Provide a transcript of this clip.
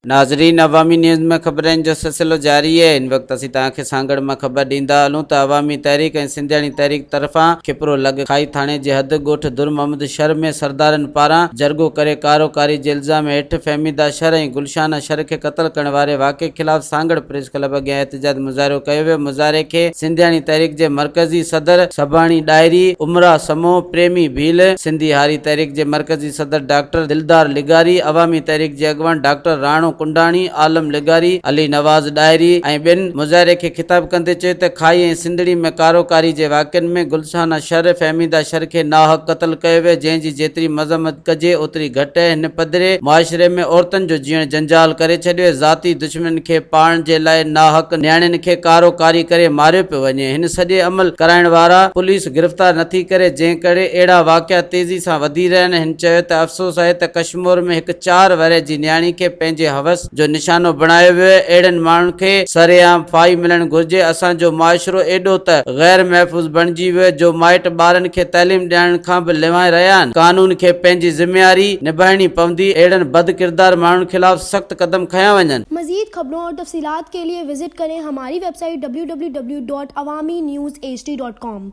ناظرين عوامي نيوز ۾ خبرن جو سلسلو جاري آهي هن وقت اسين توهان کي سانگهڙ مان خبر ڏيندا هلون ته عوامي تحريڪ ۽ سنڌياڻي تحريڪ طرفان کپرو لڳ کائي ٿاڻي جي حد ڳوٺ در محمد شھر ۾ سردارن پاران جرڳو ڪري ڪارو ڪاري جي الزام هيٺ فهميده شھر ۽ گلشانه شھر کي قتل ڪرڻ واري واقعي خلاف سانگهڙ پريس ڪلب اڳيان احتجاج مظاهرو ڪيو ويو مظاهري کي سنڌياڻي تحريڪ جي مرڪزي صدر سڀاڻي ڏاهري، عمرا سمون، پريمي ڀيل، سنڌي هاري تحريڪ جي مرڪزي صدر ڊاڪٽر دلدار لغاري، عوامي تحريڪ جي اڳواڻ ڊاڪٽر راڻو ڪنڊاڻي، عالم لغاري، علي نواز ڏاهري ۽ ٻين مظاهري کي خطاب ڪندي چيو ته کائي ۽ سنڌڙي ۾ ڪارو ڪاري جي واقعن ۾ گلسانه شر، فهميده شر کي ناحق قتل ڪيو ويو جنهن جي جيتري مذمت ڪجي اوتري گهٽ آهي هن پڌري معاشري ۾ عورتن جو جيئڻ جنجال ڪري ڇڏيو آهي ذاتي دشمنين کي پاڙڻ جي لاء ناحق نياڻين کي ڪارو ڪاري ڪري ماريو پيو وڃي هن سڄي عمل ڪرائڻ وارا پوليس گرفتار نٿي ڪري جنهن ڪري اهڙا واقعا تيزي سان وڌي رهيا آهن هن چيو ته افسوس آهي ته ڪشمور ۾ هڪ چار ورهيه جي نياڻي کي پنهنجي حوس جو نشانو بڻايو ويو آهي اهڙن ماڻهن کي سرعام ڦاهي ملڻ گهرجي اسان جو معاشرو ايڏو ته غير محفوظ بڻجي ويو آهي جو مائٽ ٻارن کي تعليم ڏيارڻ کان به لنوائي رهيا آهن قانون کي پنهنجي ذميواري نڀائڻي پوندي اهڙن بدڪردار ماڻهن خلاف سخت قدم کنيا وڃن. مزيد خبرون اور تفصيلات کے لئے وزٽ ڪرين ھماري website W W W dot Awami news H D dot com.